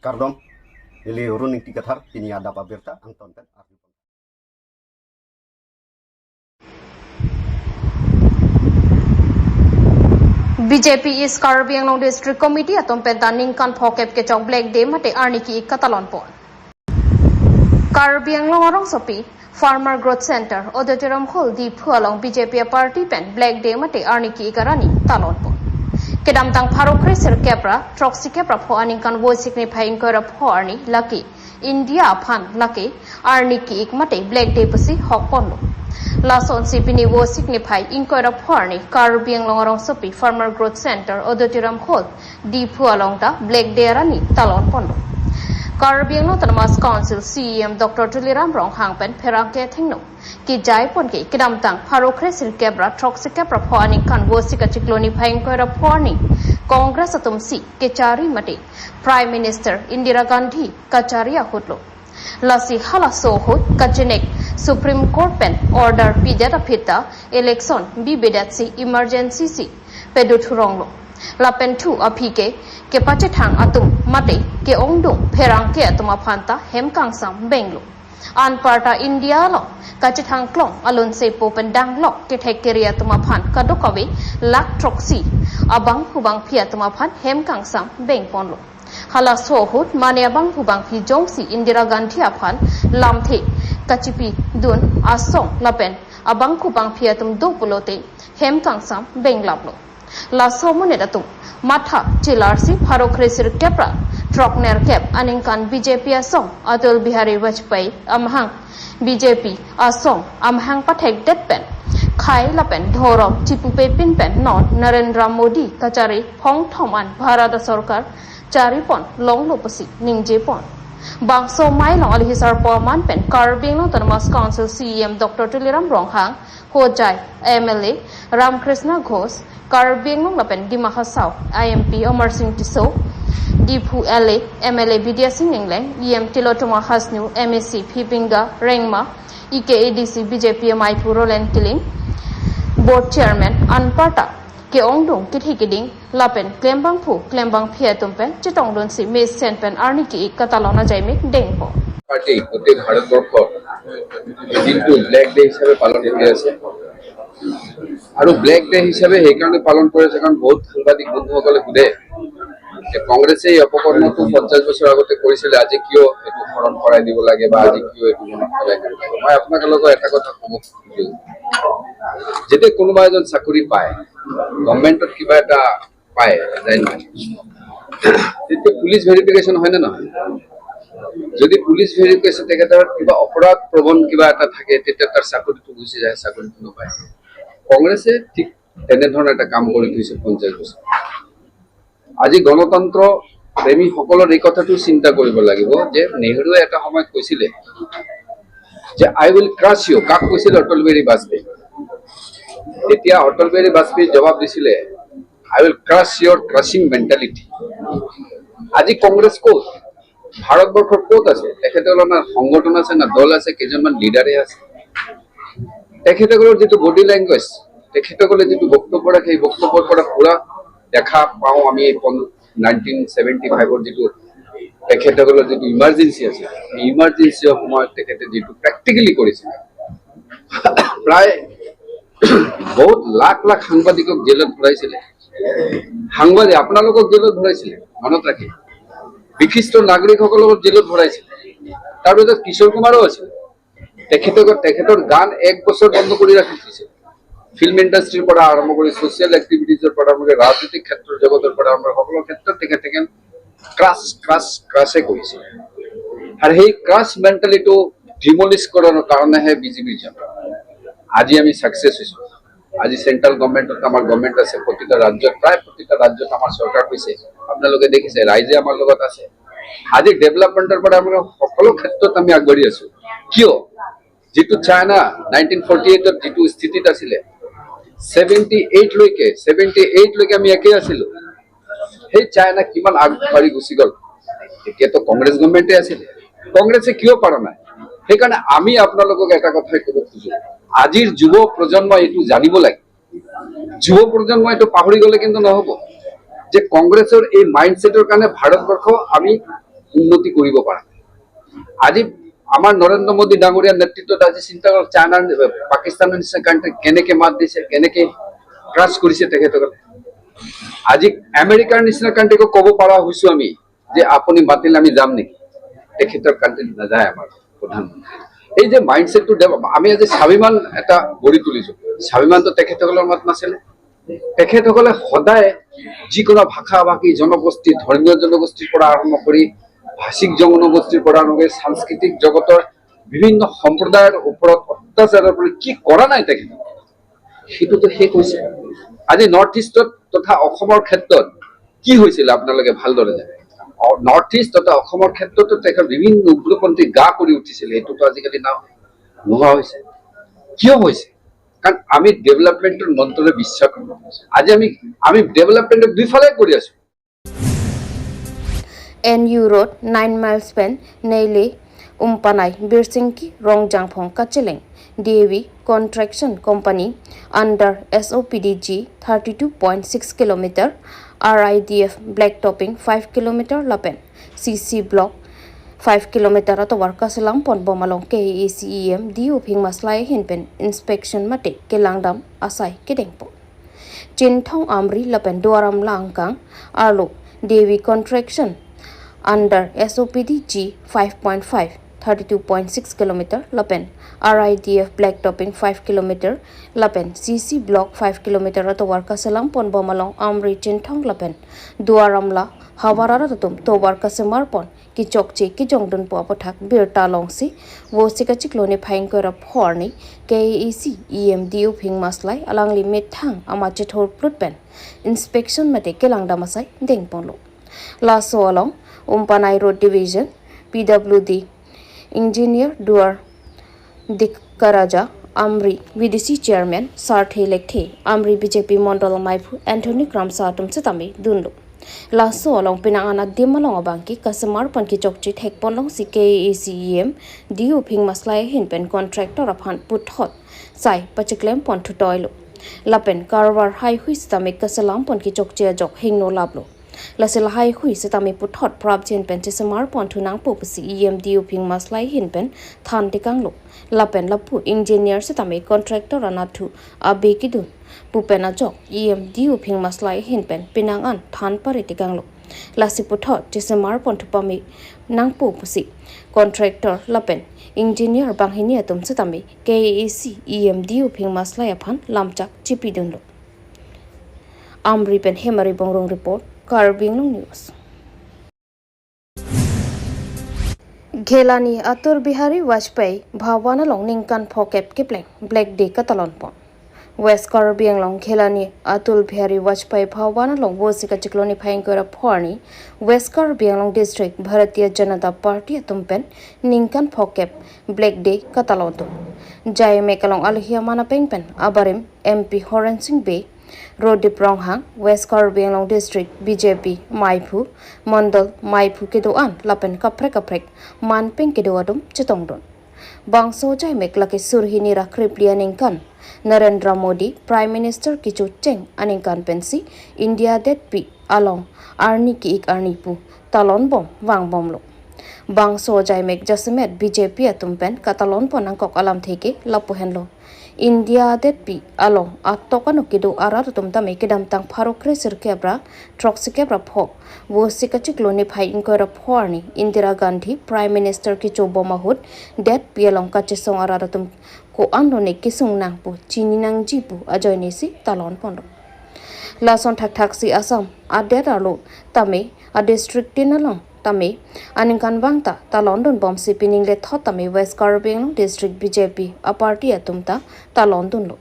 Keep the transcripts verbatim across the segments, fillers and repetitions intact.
Kardom, neli Run Ingti Kathar, pini adap abirta angton pen arju. B J P East Karbi Anglong District Committee atum pen ta ningkan phokep kechok Black Day mate arni ki-ik katalon pon. Karbi Anglong arongsopi Farmer Growth Center Auditorium Hall Diphu along B J P a party pen Black Day mate arni ki-ik arani talon pon. Kedamtang pharo kre sirkep ra throksi kep ra pho aningkan vosik niphai ingkoi ra pho arni lake India aphan lake arni ki-ik mate Black Day pusi hok ponlo. Lasonsi pini vosik niphai ingkoi ra pho arni Karbi Anglong arongsopi Farmer Growth Center Auditorium Hall Diphu along ta Black Day arani talon ponlo. Karbi Anglong Autonomous Council C E M Doctor Tuliram Ronghang pen pherangke athengno kejai pon ke kedamtang pharo kre sirkep ra throksi kep ra pho aningkan vosik achiklo niphai ingkoi ra pho arni Congress atum si kechari mate Prime Minister Indira Gandhi kachari ahut lo. Lasi halaso ahut kachenek Supreme Court pen order pidet aphi ta election bibedet si emergency si pedu thurong lo. Lapen thu aphi ke kepachethang atum mate ke-ongdung pherangke atum aphan ta hem kangsam beng lo. Anparta India along kachethang klong alun sepo pen danglok kethek kere atum aphan kadokave lakh throksi abangphu bangphi atum aphan hem kangsam beng ponlo. Halaso ahut mane abangphu bangphi jongsi Indira Gandhi aphan lamthe kachipidun asong lapen abangphu bangphi atum do pulote hem kangsam benglaplo. Laso amonit atum matha chelarsi pharo kre sirkep ra throk nerkep aningkan B J P asong Atal Bihari Vajpayee amahang B J P asong amahang pathekdet pen khei lapen dhorom chipupepin pen non Narendra Modi kachari phongthom an Bharat asorkar chari pon longlo pusi ningje pon. Bangso amei along alihi sarpo aman pen Karbi Anglong Autonomous Council C E M Doctor Tuliram Ronghang, Hojai M L A Ramkrishna Ghosh, Karbi Anglong lapen Dima Hasao I M P Amar Singh Tisso, Diphu L A M L A Bidya Sing Engleng, E M Tilottama Hasnu, M A C Phipinga Rengma, E K A D C B J P amei aphu Roland Killing, Board Chairman anparta ke-ongdung kethe keding lapen klembangphu klembangphi atum pen chetongdunsi mesen pen arni ki-ik katalon ajai mek dengpo. Party গোটেই ভাৰতবৰ্ষত দিনটো Blake day হিচাপে পালন কৰি আছে। আৰু Blake day হিচাপে সেইকাৰণে পালন কৰি আছে, কাৰণ বহুত সাংবাদিক বন্ধুসকলে সোধে যে কংগ্ৰেছে এই অপকৰ্মটো পঞ্চাশ বছৰ আগতে কৰিছিলে, আজি কিয় এইটো স্মৰণ কৰাই দিব লাগে বা আজি কিয় এইটো মনত পেলাই দিব লাগে। মই আপোনালোকক এটা কথা ক'ব খুজিছোঁ, যেতিয়া কোনোবা এজন চাকৰি পায়, গভৰ্ণমেণ্টত কিবা এটা পায়, যায় নহয়, তেতিয়া পুলিচ ভেৰিফিকেশ্যন হয়নে নহয়? যদি পুলিচ ভেৰিফিকেশ্যন তেখেতৰ কিবা অপৰাধ প্ৰৱণ কিবা এটা থাকে, তেতিয়া তাৰ চাকৰিটো গুচি যায়, চাকৰিটো নাপায়। কংগ্ৰেছে ঠিক তেনেধৰণৰ এটা কাম কৰি থৈছে পঞ্চাশ বছৰ। আজি গণতন্ত্ৰ প্ৰেমীসকলৰ এই কথাটো চিন্তা কৰিব লাগিব যে নেহৰুৱে এটা সময়ত কৈছিলে যে "I will crush you", কাক কৈছিলে? অটল বিহাৰী বাজপেয়ী। তেতিয়া অটল বিহাৰী বাজপেয়ীয়ে জবাব দিছিলে, "I will crush your crushing mentality"। আজি কংগ্ৰেছ ক'ত? ভাৰতবৰ্ষৰ ক'ত আছে? তেখেতসকলৰ না সংগঠন আছে, না দল আছে, কেইজনমান লিডাৰে আছে। তেখেতসকলৰ যিটো বডি লেংগুৱেজ, তেখেতসকলে যিটো বক্তব্য ৰাখে, সেই বক্তব্যৰ পৰা পুৰা দেখা পাওঁ আমি এই নাইনটিন ছেভেণ্টি ফাইভৰ যিটো তেখেতসকলৰ যিটো ইমাৰ্জেঞ্চি আছে, সেই ইমাৰ্জেঞ্চিৰ সময়ত তেখেতে যিটো প্ৰেক্টিকেলি কৰিছিলে, প্ৰায় বহুত লাখ লাখ সাংবাদিকক জেলত ভৰাইছিলে। সাংবাদিক আপোনালোকক জেলত ভৰাইছিলে, মনত ৰাখিব। বিশিষ্ট নাগৰিকসকলক জেলত ভৰাইছিলে। তাৰ ভিতৰত কিশোৰ কুমাৰো আছিল। তেখেতক, তেখেতৰ গান এক বছৰ বন্ধ কৰি ৰাখি থৈছে। ফিল্ম ইণ্ডাষ্ট্ৰীৰ পৰা আৰম্ভ কৰি ছ'চিয়েল এক্টিভিটিজৰ পৰা আৰম্ভ কৰি ৰাজনৈতিক ক্ষেত্ৰৰ জগতৰ পৰা আৰম্ভ কৰি সকলো ক্ষেত্ৰত তেখেতে ক্ৰাছ, ক্ৰাছ, ক্ৰাছে কৰিছে। আৰু সেই ক্ৰাছ মেণ্টেলিটিটো ডিমলিছ কৰাৰ কাৰণেহে বিজেপিৰ জন্ম। আজি আমি ছাকচেছ হৈছোঁ। আজি চেণ্ট্ৰেল গভৰ্ণমেণ্টত আমাৰ গভৰ্ণমেণ্ট আছে, প্ৰতিটা ৰাজ্যত, প্ৰায় প্ৰতিটা ৰাজ্যত আমাৰ চৰকাৰ হৈছে। আপোনালোকে দেখিছে, ৰাইজে আমাৰ লগত আছে। আজি ডেভেলপমেণ্টৰ পৰা আমাৰ সকলো ক্ষেত্ৰত আমি আগবাঢ়ি আছোঁ। কিয়? যিটো চাইনা নাইনটিন ফৰ্টি এইটত যিটো স্থিতিত আছিলে, ছেভেণ্টি এইটলৈকে, ছেভেণ্টি এইটলৈকে আমি একেই আছিলোঁ। সেই চাইনা কিমান আগবাঢ়ি গুচি গ'ল। এতিয়াতো কংগ্ৰেছ গভৰ্ণমেণ্টে আছিলে, কংগ্ৰেছে কিয় পৰা নাই? সেইকাৰণে আমি আপোনালোকক এটা কথাই ক'ব খোজো, আজিৰ যুৱ প্ৰজন্মই এইটো জানিব লাগে। যুৱ প্ৰজন্মই এইটো পাহৰি গ'লে কিন্তু নহ'ব যে কংগ্ৰেছৰ এই মাইণ্ডছেটৰ কাৰণে ভাৰতবৰ্ষ আমি উন্নতি কৰিব পৰা নাই। আজি আমাৰ নৰেন্দ্ৰ মোদী ডাঙৰীয়াৰ নেতৃত্বত আজি চিন্তা কৰক, চাইনাৰ, পাকিস্তানৰ নিচিনা কাণ্ট্ৰি কেনেকে মাত দিছে, কেনেকে ক্ৰাছ কৰিছে তেখেতসকলে। আজি আমেৰিকাৰ নিচিনা কাণ্ট্ৰিকো ক'ব পৰা হৈছো আমি যে আপুনি মাতিলে আমি যাম নেকি? তেখেতৰ কাণ্ট্ৰিত নাযায় আমাৰ প্ৰধানমন্ত্ৰী। এই যে মাইণ্ডছেটটো ডেভেলপ, আমি আজি স্বাভিমান এটা গঢ়ি তুলিছো। স্বাভিমানটো তেখেতসকলৰ মাত নাছিলে। তেখেতসকলে সদায় যিকোনো ভাষা ভাষী জনগোষ্ঠী, ধৰ্মীয় জনগোষ্ঠীৰ পৰা আৰম্ভ কৰি ভাষিক জনগোষ্ঠীৰ পৰা আৰম্ভ কৰি সাংস্কৃতিক জগতৰ বিভিন্ন সম্প্ৰদায়ৰ ওপৰত অত্যাচাৰৰ পৰা কি কৰা নাই তেখেতে, সেইটোতো শেষ হৈছে। আজি নৰ্থ ইষ্টত তথা অসমৰ ক্ষেত্ৰত কি হৈছিলে আপোনালোকে ভালদৰে জানে। অ-, নৰ্থ ইষ্ট তথা অসমৰ ক্ষেত্ৰতো তেখেত বিভিন্ন উগ্ৰপন্থী গা কৰি উঠিছিলে, সেইটোতো আজিকালি না-, নোহোৱা হৈছে। কিয় হৈছে? কাৰণ আমি ডেভেলপমেণ্টৰ মন্ত্ৰলৈ বিশ্বাস কৰোঁ। আজি আমি, আমি ডেভেলপমেণ্টৰ দুইফালে কৰি আছো। N U Road nine miles pen Neile Umpanai Birsingki Rongjangphong kacheleng Devi Construction Company under S O P D G thirty-two point six kilometer, R I D F black topping five kilometer lapen C C block five kilometer atovar kaselam ponbom along K A A C E M D U Phingma Slai ahin pen inspection mate kelangdam asai kedengpo. Chinthong Amri lapen Duar Amla angkang arlo Devi Construction under S O P D G five point five, thirty-two point six kilometer lapen R I D F black topping five kilometer lapen C C block five kilometer atovar kaselam ponbom along Amri, Chinthong lapen Duar Amla havar arat atum tovar kasemar pon kechokche kejongdunpo aputhak birta longsi Vosik achiklo niphai ingkoi ra pho arni K A A C E M D U Phingma Slai alangli methang ama chethor plut pen inspection mate kelangdam asai dengponlo. Laso along Umpanai Road Division P W D Engineer Duar Dikkaraja, Amri V D C Chairman Sarthe Lekthe, Amri B J P Mondol Maiphu Anthony Kramsa atum setame dunlo. Laso along penang an adim along abangke kasemar pon kechokche thekpon longsi K A A C E M D U Phingma Slai ahin pen contractor aphan puthot sai pachiklem pon thutoilo. Lapen karvar haihui setame kaselam pon kechokche ajok hingno laplo. Lasi lahaihui setame puthot prapjin pen chesemar pon thunangpo pusi E M D U Phingma Slai ahin pen than tekanglo. Lapen lapu engineer setame contractor anatthu abe kedun pu pen ajok E M D U Phingma Slai ahin pen penang an than pare tekanglo. Lasi puthot chesemar pon thupame nangpo pusi contractor lapen engineer banghini atum setame K A A C E M D U Phingma Slai aphan lamchak chipidunlo. Amri pen Hemari Bongrung report, Karbi Anglong News. Ghelani Atal Bihari Vajpayee Bhavan along ningkan phokep kepleng Black Day katalon pon. West Karbi Anglong Ghelani Atal Bihari Vajpayee Bhavan along Vosik achiklo niphai ingkoi ra pho arni West Karbi Anglong District Bharatiya Janata Party atum pen ningkan phokep Black Day katalon pon. Jaimek along alohi aman apeng pen abarim M P Horen Sing Bey, Rodip Ronghang, West Karbi Anglong District B J P Maiphu, Mondol Maiphu kedo-an lapen kaprek kaprek manpeng kedo atum chetongdun. Bangso jaimek lake surhini ra krepli aningkan Narendra Modi Prime Minister kechocheng aningkan pensi India detpi along arni ke-ik arni pu talon bom vangbomlo. Bangso jaimek jasemet B J P atum pen katalon pon nangkok alamthe ke lapu henlo. India detpi along atok anok kedo arat atum tame kedamtang pharo kre sirkep ra throksi kep ra pho Vosik achiklo niphai ingkoi ra pho arni Indira Gandhi Prime Minister kechobom ahut detpi along kachesong arat atum ko-an lone kesung nang pu chini nangji pu ajoine si talon ponlo. Lason thakthak si Assam adet arlo tame adistrict tin along tame aningkanvang ta talon dunbomsi pining lethot tame West Karbi Anglong District B J P aparty atum ta talon dunlo.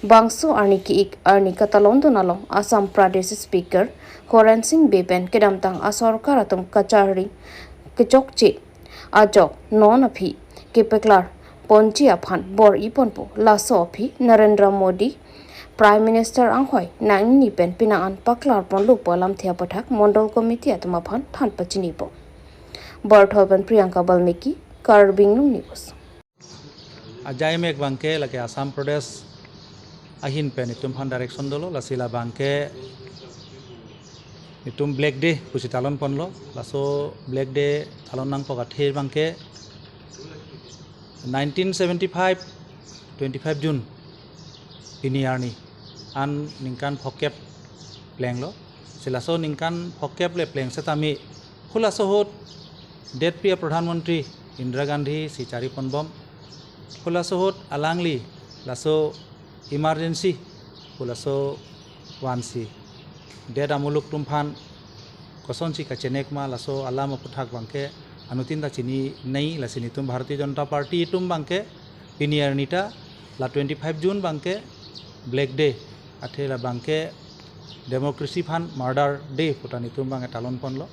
Bangso arni ke-ik arni katalon dun along Assam Pradesh Speaker Horen Sing Bey pen kedamtang asorkar atum kacharli kechokche ajok non aphi kepaklar ponji aphan bor-i ponpo. Laso aphi Narendra Modi Prime Minister anghoi nangni pen penang an paklar ponlo pu alamthe aputhak Mondol Committee atum aphan than pachinipo. Barthol pen Priyanka Balmiki, Karbi Anglong News. Ajaimek abangke lake Assam Pradesh ahin pen itum aphan direction dolo, lasi labangke Itum Black Day pusi talon ponlo. Laso Black Day talon nangpok athe abangke nineteen seventy-five, twenty-five June pini arni an ningkan phokep plenglo. Si laso ningkan phokep le pleng setame hulaso ahut detpriya Pradhan Mantri Indira Gandhi si chari ponbom. Hulaso ahut alangli laso emergency hulaso vansi det amuluk atum aphan kosonsi kachenek ma laso alam aputhak abangke anuttin ta chininei. Lasi netum Bharatiya Janata Party atum abangke pini arni ta la twenty-five June abangke Black Day, athe la abangke democracy aphan murder day pu ta netum abangke talon ponlo.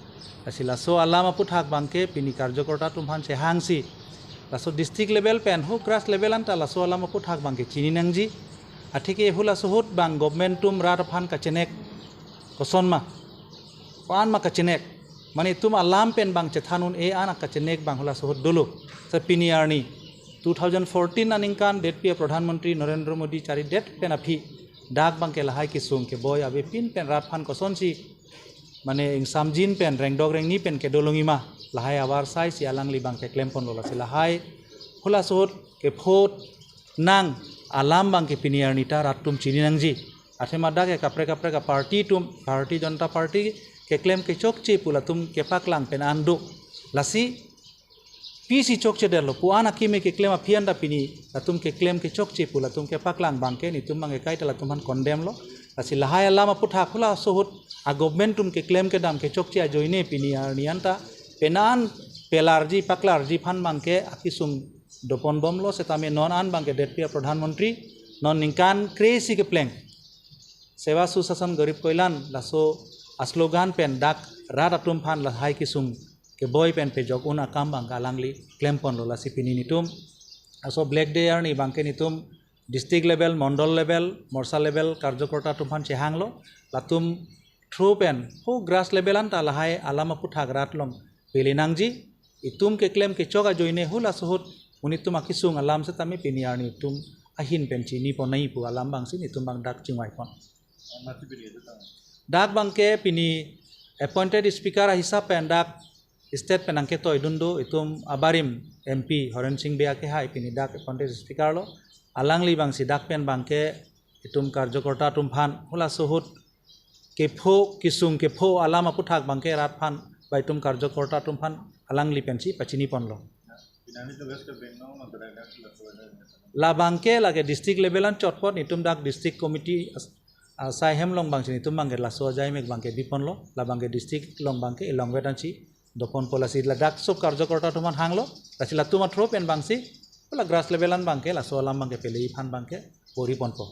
Lasi laso alam aputhak abangke pini karjokorta atum aphan chehangsi laso district level pen ho grass level anta laso alam aputhak abangke chini nangji. Atheke hulaso ahut abang government atum rat aphan kachenek koson ma, ko-an ma kachenek, mane itum alam pen abang chethan un-e an akachenek abang hulaso ahut dolo. Si pini arni two thousand fourteen aningkan detpriya Pradhan Mantri Narendra Modi chari det pen aphi dak abangke lahai kesung keboi avepin pen rat aphan kosonsi mane ingsamjin pen rengdok rengni pen kedo longji ma, lahai avarsai si alangli abangke klem ponlo. Lasi lahai hulaso ahut kepho nang alam abangke pini arni ta rat atum chini nangji. Athema dak ke kaprek kaprek aparty atum, Bharatiya Janata Party keklem kechokche pu latum kepaklang pen an do. Lasi pisi chokchedetlo pu an akeme keklem aphi anta pini latum keklem kechokche pu latum kepaklang abangke netum abangke kaita latum aphan condemn lo. Lasi lahai alam aputhak hulaso ahut a government atum keklem kedam kechokche ajoine pini arni anta penan pelarji paklarji aphan abangke akesung doponbomlo. Setame non an abangke detpriya Pradhan Mantri non ningkan kre-isi kepleng Seva Sushasan Garib Kalyan laso aslogan pen dak rat atum aphan lahai kesung keboi pen pejok un akam abangke alangli klem ponlo. Lasi pini netum laso Black Day arni abangke netum district level, mondol level, morcha level karjokorta atum aphan chehanglo. Latum through pen ho grass level anta lahai alam aputhak rat along pele nangji. Itum keklem kechok ajoine hulaso ahut monit atum akesung alam setame pini arni itum ahin pen chini ponnai pu alam abangsi netum abang dak chingvai pon. Dak abangke pini appointed speaker ahisap pen dak state pen nangketoi dun do itum abarim M P Horen Sing Bey akehai pini dak appointed speaker lo. Alangli abangsi dak pen abangke itum karjokorta atum aphan hulaso ahut kepho kesung kepho alam aputhak abangke rat aphan ba itum karjokorta atum aphan alangli pensi pachini ponlo. Labangke lake district level anchot apot netum dak district committee as-, asai hem along abangsi netum abangke laso ajai mek abangke bi ponlo. Labangke district along abangke elongvet ansi doponpo. Lasi ladak sob karjokorta atum aphan hanglo. Lasi latum a through pen abangsi pu la grass level an abangke laso alam abangke pele aphan abangke pori ponpo.